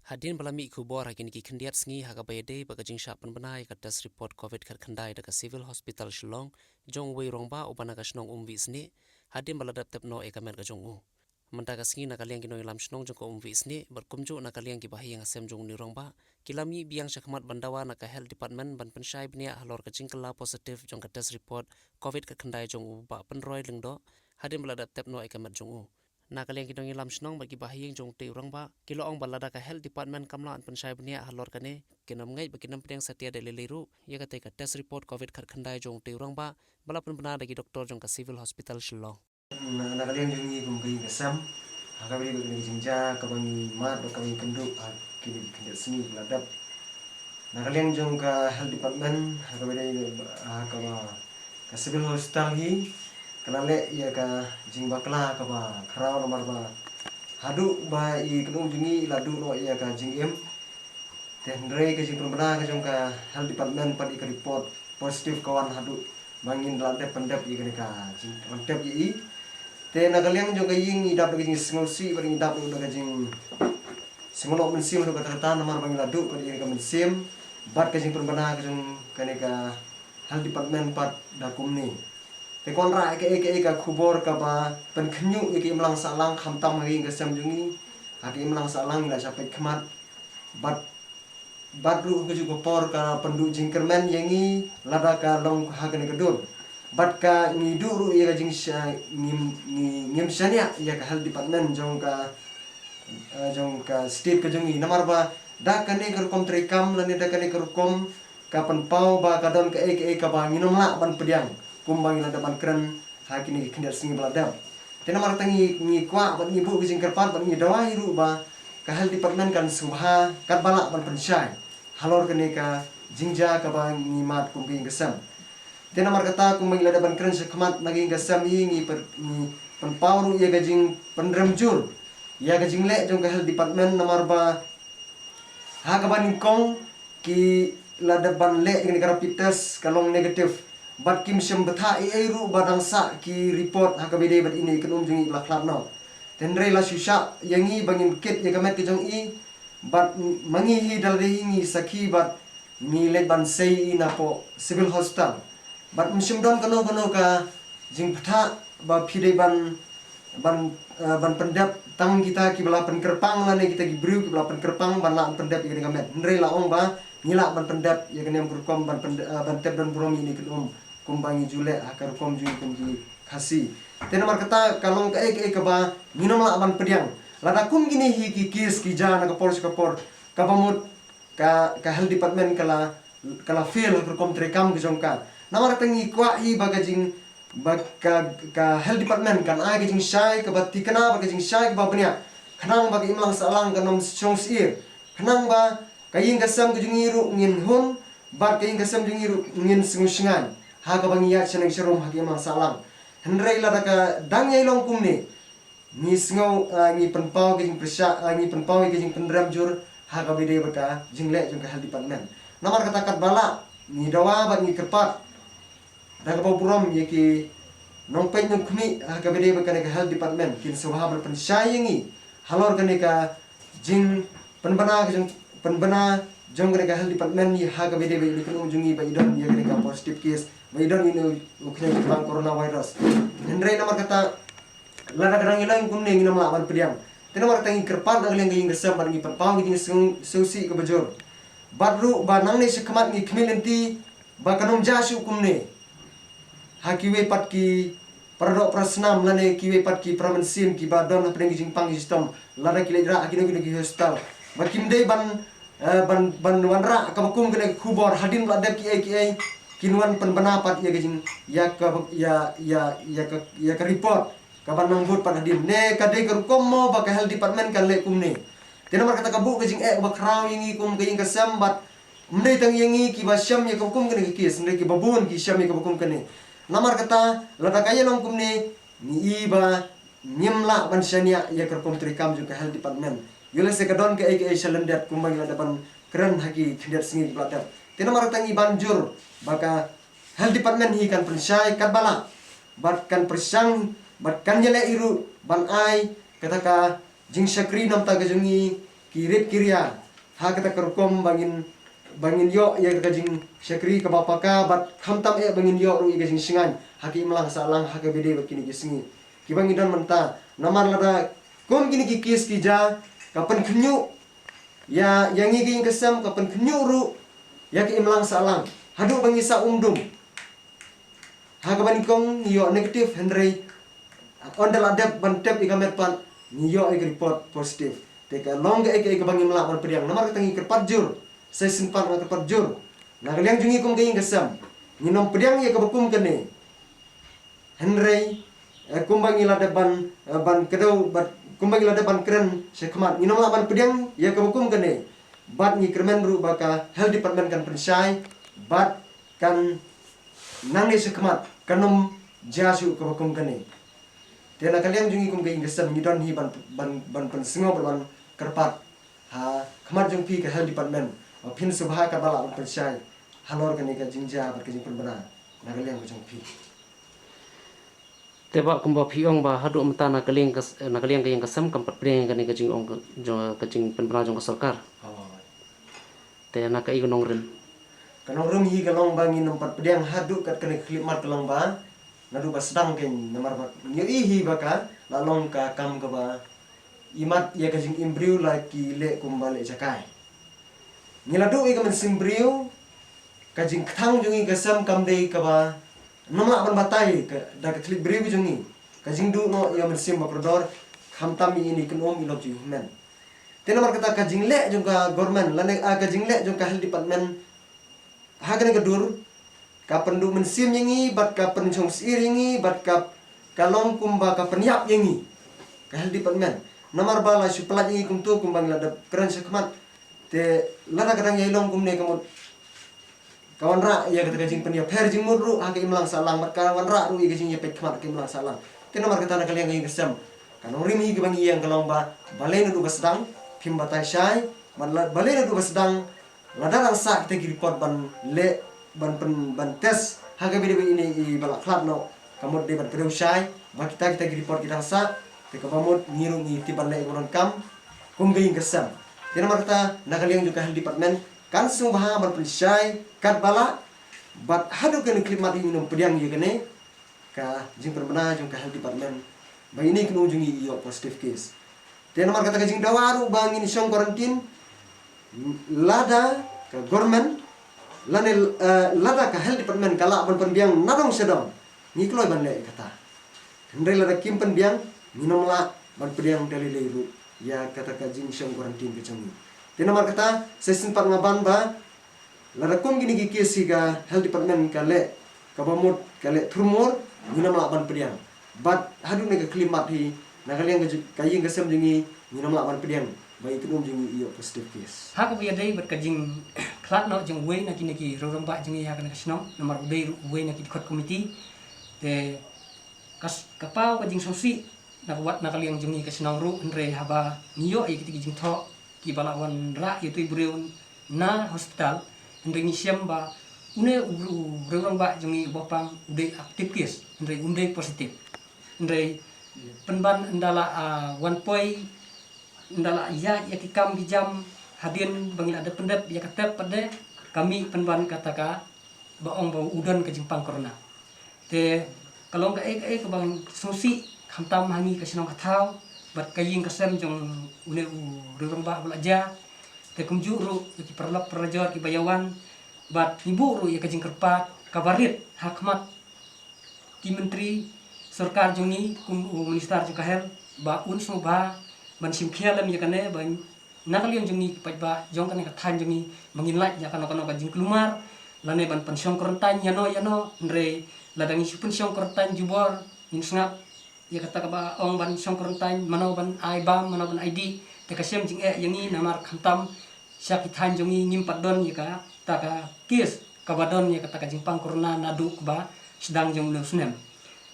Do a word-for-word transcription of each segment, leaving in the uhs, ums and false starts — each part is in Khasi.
Hadien ba la mih khubor ha kine ki khyndiat sngi ha kaba ïadei bad ka jingshah pynbna ïa ka test report covid khatkhyndai da ka Civil Hospital Shillong jong uwei u rangbah uba na ka shnong Umwihsnieh, hadien ba la dep tep noh ïa ka met ka jong u. Mynta ka sngi na ka liang ki nongïalam shnong jong ka Umwihsnieh bad kumjuh na ka liang ki bahaïing hasem jong une u rangbah, ki la mih biang shakhmat ban dawa na ka Health Department ban pynshai bniah halor ka jingkylla positive jong ka test report covid khatkhyndai jong u Bah Pynroi Lyngdoh, hadien ba la dep tep noh ïa ka met jong u. Na ka liang ki nongïalam shnong bad ki bahaïing jong utei u rangbah, ki la ong ba lada ka Health Department kam lah ban pynshai bniah halor kane, kin ym ngeit ba kin ym pdiang satia da lei lei ruh ïa katei ka test report covid khatkhyndai jong utei u rangbah ba la pynbna da ki doktor jong ka Civil Hospital Shillong. Na, na ka liang jong ngi kum ka ïing ka sem, ha kaba ïadei bad kane ka jingjia kaba ngi mad bad kaba ngi kynduh ha kine ki khyndiat sngi ba la dep. Na ka liang jong ka Health Department, ha kaba ïadei, ha kaba ka Civil Hospital hi, ka la leh ïa ka jingbakla kaba khraw namar ba haduh ba i kynum jong ngi i la duh noh ïa ka jingim. Te hynrei ka jingpynbna ka jong ka Health Department pat ïa ka report positive ka wan haduh ba ngin la dep pyndep ïa kane ka jingpyntep ïa i. Te na ka liang jong ka ïing ngi dap da ka jingsngewsih bad ngi dap da ka jing sngewlok mynsiem haduh katta katta namar ba ngi la duh ka ïa ka mynsiem bad ka jingpynbna ka jong kane ka Health Department pat da kumne. Te ka wanrah ïa kaei kaei ka khubor kaba pynkhynñiuh ïa ka imlang sahlang khamtam ha ka ïing ka sem jong ngi. Ha ka imlang sahlang ngi la shah peit khmat. Bad, bad ruh ha kajuh ka por ka pynduh jingkyrmen ïa ngi lada ka long ha kane ka dur. Bad ka ngi duh ruh ïa ka jingsha, ngi, ngi, ngim shaniah ïa ka Health Department jong ka, eh, jong ka state ka jong ngi. Namar ba da kane ka rukom treikam lane da kane ka rukom ka pynpaw ba ka don kaei kaei kaba ngin ym lah ban pdiang kumba ngi la dep ban kren ha kine ki khyndiat sngi ba la dep. Te namar kata ngi, ngi kwah bad ngi buh ka jingkyrpad bad ngi dawa hi ruh ba ka Health Department kan sngewbha katba lah ban pynshai halor kane ka jingjia kaba ngi mad kum ka ïing ka sem. Te namar kata kumba ngi la dep ban kren shakhmat na ka ïing ka sem hi ngi pyn, ngi pynpaw ruh ïa ka jingpynrem jur ïa ka jingleh jong ka Health Department namar ba ha kaba nyngkong ki la dep ban leh ïa kane ka rapid test ka long negative. Bad kim shym bthah ei ei ruh ba dang sah ki report ha kaba ïadei bad ine i kynum jong ngi ba la khlad noh. Te hynrei la shu shah ïa ngi ba ngin kit ïa ka met ka jong i bad ma ngi hi da lade hi ngi sakhi bad ngi leit ban sei i napoh Civil Hospital. Bad ym shym don kano kano ka jingbthah ba phi dei ban, ban, eh, ban pyndep tang kita kiba la pynkyrpang lane kita ki briew kiba la pynkyrpang ban lah pyndep ïa kane ka met. Hynrei la ong ba ngi lah ban pyndep ïa kane ka rukom ban pyndep, eh, ban tep don burom ïa ine i kynum kumba ngi ju leh ha ka rukom jong ngi kum ki Khasi. Te namar kata ka long kaei kaei kaba ngin ym lah ban pdiang. Lada kum kine hi ki case ki jia na ka por sha ka por kaba mut ka, ka Health Department ka la, ka la fail ha ka rukom treikam ka jong ka. Namar kata ngi kwah hi ba ka jing, ba ka, ka Health Department kan ai ka jingshai kaba thikna bad ka jingshai kaba bniah khnang ba ka imlang sahlang kan ym shong syier, khnang ba ka ïing ka sem ka jong ngi ruh ngin hun bad ka ïing ka sem jong ngi ruh ngin sngewshngaiñ ha kaba ngi ïaid shaneng sharum ha ka imlang sahlang. Hynrei lada ka dang ïai long kumne, ngi sngew, ah, ngi pynpaw ka jingpyrshah, ah, ngi pynpaw ka jingpynrem jur ha kaba ïadei bad ka jingleh jong ka Health Department. Namar kata katba lah ngi dawa bad ngi kyrpad da kaba burom ïa ki nongpeit nongkhmih ha kaba ïadei bad kane ka Health Department kin sngewbha ban pynshai ïa ngi halor kane ka jingpynbna ka jong, pynbna jong kane ka Health Department ïa ha kaba ïadei bad ine i kynum jong ngi ba i don ïa kane ka positive case ba i don ïa une u khñiang jingpang coronavirus. Hynrei namar kata lada ka dang ïalong kumne ngin ym lah ban pdiang. Te namar kata ngi kyrpad na ka liang ka ïing ka sem bad ngi pynpaw ka jingsngewsih kaba jur. Bad ruh ba nangne shakhmat ngi khmih lynti ba kan ym jia shuh kumne ha kiwei pat ki paradoh parasnam lane kiwei pat ki paramynsiem kiba don hapdeng ki jingpang ki shitom lada ki leit rah ha kino kino ki hospital. Ba kim dei ban, eh, ban, ban wanrah kaba kum kane ka khubor hadien ba la dep kiei kiei kin wan pynbna pat ïa ka jing, ïa ka, ïa, ïa, ïa ka, ïa ka report kaba nang bud pat hadien. Ne ka dei ka rukom mo ba ka Health Department kan leh kumne. Te namar kata ka buh ka jingeh kaba khraw ïa ngi kum ka ïing ka sem bad ym dei tang ïa ngi kiba shem ïa kaba kum kane ka case, hynrei kiba bun ki shem ïa kaba kum kane. Namar kata lada ka ïalong kumne ngi i ba ngim lah ban shaniah ïa ka rukom treikam jong ka Health Department. Ïoh lehse ka don kaei kaei sha lyndet kumba ngi la dep ban kren ha ki khyndiat sngi kiba la dep. Te namar kata ngi ban jur ba ka Health Department hi kan pynshai katba lah bad kan pyrshang bad kan ïaleh hi ruh ban ai kata ka jingshakri namar ka jong ngi ki rit ki ria ha kata ka rukom ba ngin, ba ngin ïoh ïa ka jingshakri kaba paka bad khamtam eh ba ngin ïoh ruh ïa ka jingshngaiñ ha ka imlang sahlang ha kaba ïadei bad kine ki sngi kiba ngi don mynta. Namar lada kum kine ki kes ki jia, ka pynkhynñiuh ïa, ïa ngi ka ïing ka sem, ka pynkhynñiuh ruh ïa ka imlang sahlang haduh ba ngi sah umdum. Ha kaba nyngkong ngi ïoh negative, hynrei ynda la dep ban tep ïa ka met pat ngi ïoh ïa ka report positive. Te ka long kaei kaei kaba ngim lah ban pdiang namar kata ngi kyrpad jur. Sa shisien pat nga kyrpad jur na ka liang jong ngi kum ka ïing ka sem, ngin ym pdiang ïa kaba kum kane. Hynrei eh, kumba ngi la dep ban, eh, ban kdew bad kumba ngi la dep ban kren sha khmat, ngin ym lah ban pdiang ïa kaba kum kane. Bad ngi kyrmen ruh ba ka health department kan pynshai bad kan nangne sha khmat kan ym jia shuh kaba kum kane. Te na ka liang jong ngi kum ka ïing ka sem ngi don hi ban, ban, ban pynsngew bad ban kyrpad ha khmat jong phi ka health department ba phin sngewbha katba lah ban pynshai halor kane ka jingjia bad ka jingpynbna na ka liang ka jong phi. Te ba kumba phi ong ba haduh mynta na ka liang ka, na ka liang ka ïing ka sem kam pat pdiang kane ka jingong ka, jong, ka jingpynbna jong ka sorkar. Te na kaei ka nongrim? Ka nongrim hi ka long ba ngin ym pat pdiang haduh kat kane ka khyllipmat ka long ba naduh ba sdang kein namar ba ngi ïohi hi ba ka la long ka kam kaba imat ïa ka jingim briew la ki leh kumba leh jakai. Ngi la duh ïa ka mynsiem briew, ka jingkthang jong ngi ka sem kam dei kaba ngim lah ban batai ka, da ka khyllipmat briew jong ngi. Ka jingduh noh ïa mynsiem ba kordor, khamtam ïa ine i kynum i lok jong i hynmen. Te namar kata ka jingleh jong ka government lane, ah, ka jingleh jong ka health department ha kane ka dur ka pynduh mynsiem ïa ngi bad ka pynshong syier ïa ngi bad ka, ka long kumba ka pynïap ïa ngi ka health department. Namar ba la shu pyllait ïa ngi kumto kumba ngi la dep kren sha khmat. Te lada ka dang ïai long kumne ka mut ka wanrah ïa kata ka jingpynïapher jingmut ruh ha ka imlang sahlang bad ka wanrah ruh ïa ka jingïapeit khmat ha ka imlang sahlang. Te namar kata na ka liang ka ïing ka sem ka nongrim hi kaba ngi ïeng ka long ba balei naduh ba sdang phim batai shai, bad la, balei naduh ba sdang lada dang sah kita ki report ban leh ban pyn, ban test ha kaba ïadei bad ine i ba la khlad noh, ka mut dei ban kdew shai ba kita, kita ki report ki dang sah. Te kaba mut ngi ruh ngi tip ban leh ïa ka donkam kum ka ïing ka sem. Te namar kata na ka liang jong ka health department kan sngewbha ban pynshai katba lah bad haduh kane ka khyllipmat ngin ym pdiang ïa kane ka jingpynbna jong ka health department ba ine i kynum jong ngi i ïoh positive case. Te namar kata ka jingdawa ruh ba ngin shong quarantine lada ka government lane, eh, lada ka health department ka lah ban pynbiang na dong sha dong, ngi kloi ban leh ïa kata. Hynrei lada kim pynbiang ngin ym lah ban pdiang da lei lei ruh ïa kata ka jingshong quarantine ka jong ngi. Te namar kata sa shisien pat nga ban ba lada kum kine ki case hi ka health department ka leh kaba mut ka leh thurmur, ngin ym lah ban pdiang. Bad haduh ne ka khyllipmat hi na ka liang ka ju-, ka ïing ka sem jong ngi ngin ym lah ban pdiang ba i kynum jong ngi i ïoh positive case. Ha kaba ïadei bad ka jingkhlad noh jong uwei na kine ki rangbah jong ngi ha kane ka shnong namar u dei ruh uwei na ki dkhot committee. Te ka s-, ka paw ka jingsngewsih na ka wat na ka liang jong ngi ka shnong ruh, hynrei haba ngi ïoh ïa kita ki jingthoh kiba la wanrah ïa uto u briew na hospital, hynrei ngi shem ba une u, u rangbah jong ngi uba pang u dei active case, hynrei um dei positive. Hynrei pynban ynda la, ah, wan poi, ynda la ïaid ïa ki kam ki jam hadien ba ngi la dep pyndep ïa ka tep pat de, ka mih pynban kata ka ba ong ba u don ka jingpang corona. Te ka long kaei kaei kaba sngewsih khamtam ha ngi ka shnong ka thaw bad ka ïing ka sem jong une u rangbah ba la jia. Te kumjuh ruh ïa ki paralok parajor kiba ïawan bad ngi buh ruh ïa ka jingkyrpad kaba rit ha khmat ki myntri sorkar jong ngi kum u minister jong ka health ba un sngewbha ban shim khia lem ïa kane ba na ka liang jong ngi ki paidbah jong kane ka thaiñ jong ngi ba ngin lait ïa kano kano ka jingkulmar lane ban pynshong quarantine ïano ïano, hynrei lada ngi shu pynshong quarantine jubor ngin sngap ïa kata kaba ong ban shong quarantine, mano ban ai bam, mano ban ai dih, te ka shem jingeh ïa ngi namar khamtam sha ki thaiñ jong ngi ngim pat don ïa kata ka case kaba don ïa kata ka jingpang corona naduh kaba sdang jong une u snem.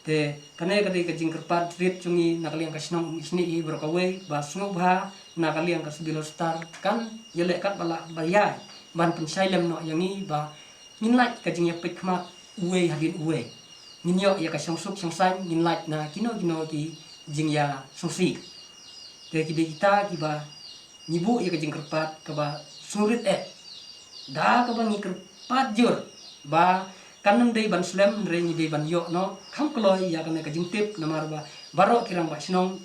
Te kane ka dei ka jingkyrpad rit jong ngi na ka liang ka shnong Umsnihi baroh kawei ba sngewbha na ka liang ka Civil Hospital kan ïaleh katba lah ba ïai ban pynshai lem noh ïa ngi ba ngin lait ka jingïapeit khmat uwei hadien uwei. Ngin ïoh ïa ka shongsuk shongsaiñ, ngin lait na kino kino ki jingïasngewsih. Te ki dei kita kiba ngi buh ïa ka jingkyrpad kaba sngewrit eh. Da kaba ngi kyrpad jur ba kan ym dei ban slem, hynrei ngi dei ban ïoh noh kham kloi ïa kane ka jingtip, namar ba baroh ki rangbah shnong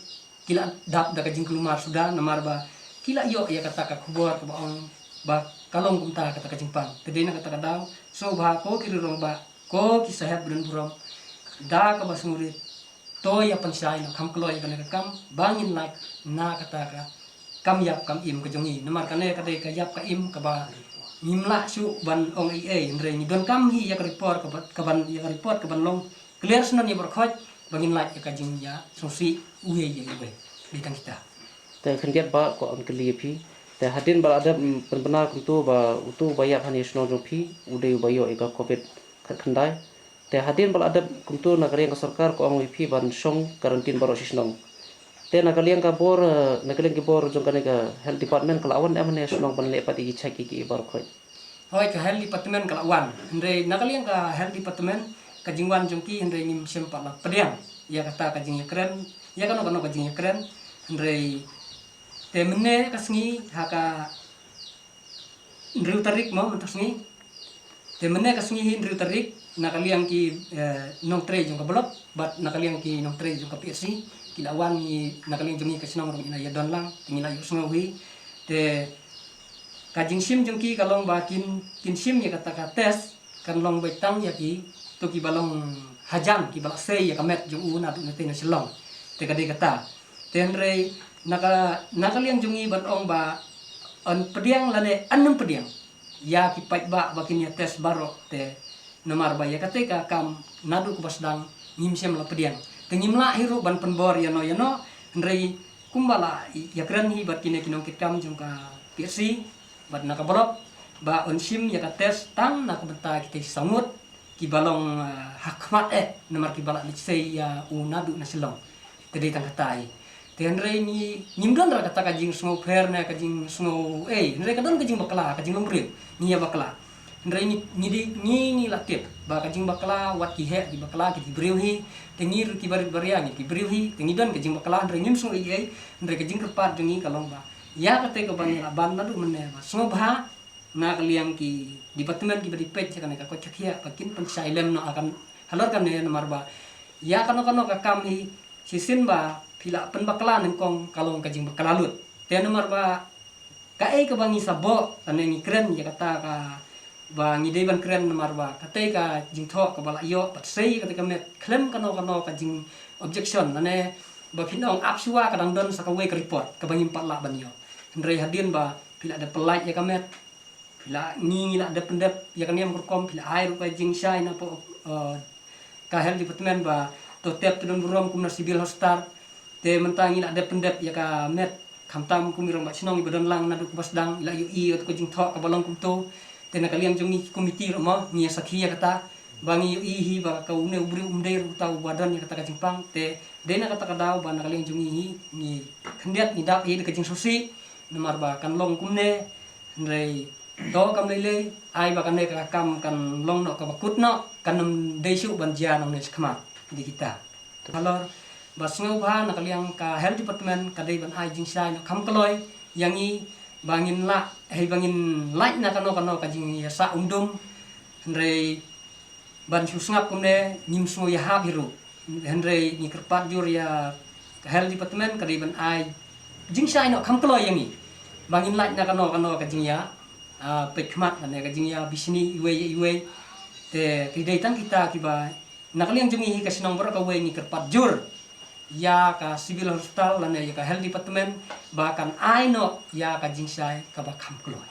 ki la dap da ka jingkulmar suda, namar ba ki la ïoh ïa kata ka khubor kaba ong ba ka long kumta kata ka jingpang. Te dei na kata ka daw, sngewbha ko ki rangbah, ko ki sahep ba donburom, da kaba sngewrit, to ïa pynshai noh kham kloi ïa kane ka kam ba ngin lait na kata ka kam ïap kam im ka jong ngi. Namar kane ka dei ka ïap ka im kaba ngim lah shuh ban ong ei ei, hynrei ngi donkam hi ïa ka report kaba, kaban, ïa ka report kaban long clear shen ïa baroh khoit ba ngin lait ïa ka jingïasngewsih uwei ïa uwei. Dei tang kita. Te khyndiat ba ko am kylli ïa phi. Te hadien ba la dep, mm, pynbna kumto ba uto ba ïap ha ine i shnong jong phi u dei uba ïoh ïa ka covid khatkhyndai. Te hadien ba la dep kumto na ka liang ka sorkar ka ong ïa phi ban shong quarantine baroh shi shnong. Te na ka liang ka bor, eh, na ka liang ki bor jong kane ka health department ka la wan em ha ine i shnong ban leh pat ïa ki check ïa ki baroh khoit? Hooid, ka health department ka la wan. Hynrei na ka liang ka health department ka jingwan jong ki hynrei ngim shym pat la pdiang ïa kata ka jingïakren, ïa kano kano ka jingïakren. Hynrei te mynne ka sngi ha ka hynriew tarik mo mynta ka sngi. Te mynne ka sngi hi hynriew tarik, na ka liang ki, eh, nongtrei jong ka block bad na ka liang ki nongtrei jong ka P H C ki la wan hi na ka liang jong ngi ka shnong ruh ngi la ïadon lang, te ngi la ïohsngew hi. Te ka jingshim jong ki ka long ba kin, kin shim ïa kata ka test kan long beit tang ïa kito kiba long hajan, kiba la sei ïa ka met jong u naduh na tei na Shillong. Te ka dei kata. Te hynrei na ka, na ka liang jong ngi ban ong ba yn pdiang lane yn ym pdiang ïa ki paidbah ba kin ïa test baroh, te namar ba ïa kata ka kam naduh kaba sdang ngim shym la pdiang. Te ngim lah hi ruh ban pynbor ïano ïano, hynrei kumba la ïakren hi bad kine ki nongkitkam jong ka P H C bad na ka block ba yn shim ïa ka test tang na ka bynta kitei saw ngut kiba long, ah, ha khmat eh, namar kiba la leit sei ïa u naduh na Shillong. Te dei tang kata hi. Te hynrei ngi, ngim don ruh kata ka jingsngewpher ne ka jingsngew ei, hynrei ka don ka jingbakla, ka jinglong briew, ngi ïa bakla. Hynrei ngi, ngi dei, ngi, ngi la tip ba ka jingbakla wat ki heh ki bakla ki dei ki briew hi. Te ngi ruh ki barit baria ngi ki briew hi. Te ngi don ka jingbakla hynrei ngim sngew ei ei. Hynrei ka jingkyrpad jong ngi ka long ba ïa kata kaba ngi la ban naduh mynne ba sngewbha na ka liang ki department kiba dei peit ïa kane ka koit ka khiah ba kin pynshai lem noh ha kan halor kane, namar ba ïa kano kano ka kam hi shisien ba phi la pynbakla nyngkong ka long ka jingbakla lut. Te namar ba kaei kaba ngi sa buh lane ngi kren ïa kata kaba ngi dei ban kren, namar ba katei ka jingthoh kaba la ïoh bad sei ïa katei ka met khlem kano kano ka jing objection lane ba phin ong ap shuwa ka dang don sa kawei ka report kaba ngim pat lah ban ïoh. Hynrei hadien ba phi la dep pyllait ïa ka met, phi la, ngi, ngi la dep pyndep ïa ka niam ka rukom, phi la ai ruh ka jingshai na poh, eh, ka health department ba to tep to donburom kum na civil hospital. Te mynta ngi la dep pyndep ïa ka met, khamtam kum i rangbah shnong iba don lang naduh kaba sdang, i la ïohi ïa kato ka jingthoh kaba long kumto. Te na ka liang jong ngi ki committee ruh mo ngi ïa sakhi ïa kata ba ngi ïohi hi ba ka une u briew um dei ruh uta uba don ïa kata ka jingpang. Te dei na kata ka daw ba na ka liang jong ngi hi ngi khyndiat ngi dap hi da ka jingsngewsih, namar ba kan long kumne. Hynrei to kam lei lei, ai ba kane ka kam kan long noh kaba kut noh, kan ym dei shuh ban jia nangne shakhmat. Dei kita. Halor ba sngewbha na ka liang ka health department ka dei ban ai jingshai noh kham kloi ïa ngi ba ngin lah, hei ba ngin lait na kano kano ka jingïasah um dum. Hynrei ban shu sngap kumne ngim sngew ïahap hi ruh. Hynrei ngi kyrpad jur ïa ka health department ka dei ban ai jingshai noh kham kloi ïa ngi ba ngin lait na kano kano ka jingïa, ah, peit khmat lane ka jingïa bishni iwei ïa iwei. Te ki dei tang kita kiba na ka liang jong ngi hi ka shnong baroh kawei ngi kyrpad jur ïa ka civil hospital lane ïa ka health department ba kan ai noh ïa ka jingshai kaba kham kloi.